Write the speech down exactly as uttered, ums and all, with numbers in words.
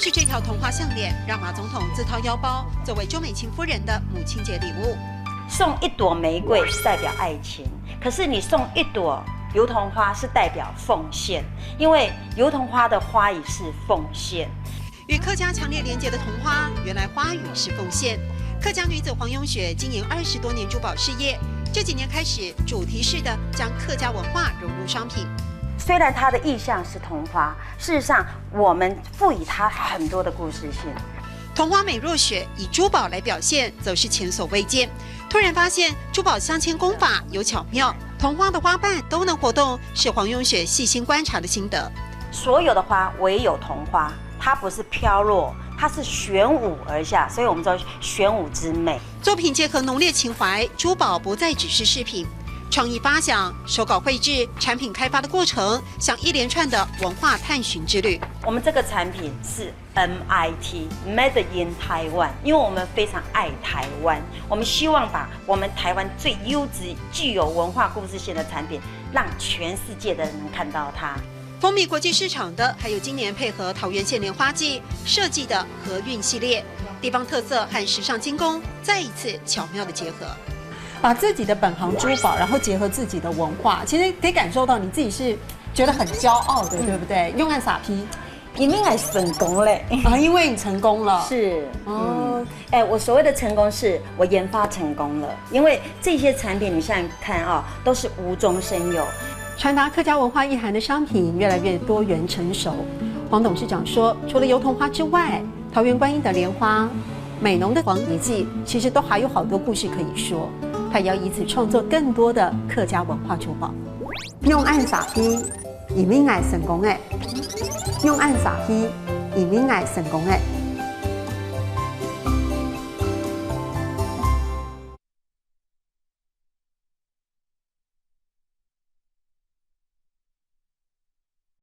是这条桐花项链让马总统自掏腰包，作为周美青夫人的母亲节礼物。送一朵玫瑰是代表爱情，可是你送一朵油桐花是代表奉献，因为油桐花的花语是奉献。与客家强烈连结的桐花，原来花语是奉献。客家女子黄永雪经营二十多年珠宝事业，这几年开始主题式的将客家文化融入商品。虽然它的意象是桐花，事实上我们赋予它很多的故事性。桐花美若雪，以珠宝来表现，则是前所未见。突然发现珠宝镶嵌工法有巧妙，桐花的花瓣都能活动，是黄永雪细心观察的心得。所有的花唯有桐花，它不是飘落，它是旋舞而下，所以我们说旋舞之美。作品结合浓烈情怀，珠宝不再只是饰品，创意发想、手稿绘制、产品开发的过程，像一连串的文化探寻之旅。我们这个产品是 M I T Made in Taiwan，因为我们非常爱台湾，我们希望把我们台湾最优质、具有文化故事性的产品，让全世界的人能看到它。风靡国际市场的，还有今年配合桃园县莲花季设计的河韵系列，地方特色和时尚精工再一次巧妙的结合。把自己的本行珠宝，然后结合自己的文化，其实可以感受到你自己是觉得很骄傲的，对不对？用爱撒批，一定爱成功嘞。啊，因为你成功了。是，哦哦，哎，我所谓的成功，是我研发成功了，因为这些产品你想想看啊、都是无中生有。传达客家文化意涵的商品越来越多元成熟。黄董事长说，除了油桐花之外，桃园观音的莲花、美浓的黄蝶记，其实都还有好多故事可以说。他也要以此创作更多的客家文化珠宝。用爱撒批，一定爱成功的。用爱撒批，一定爱成功的。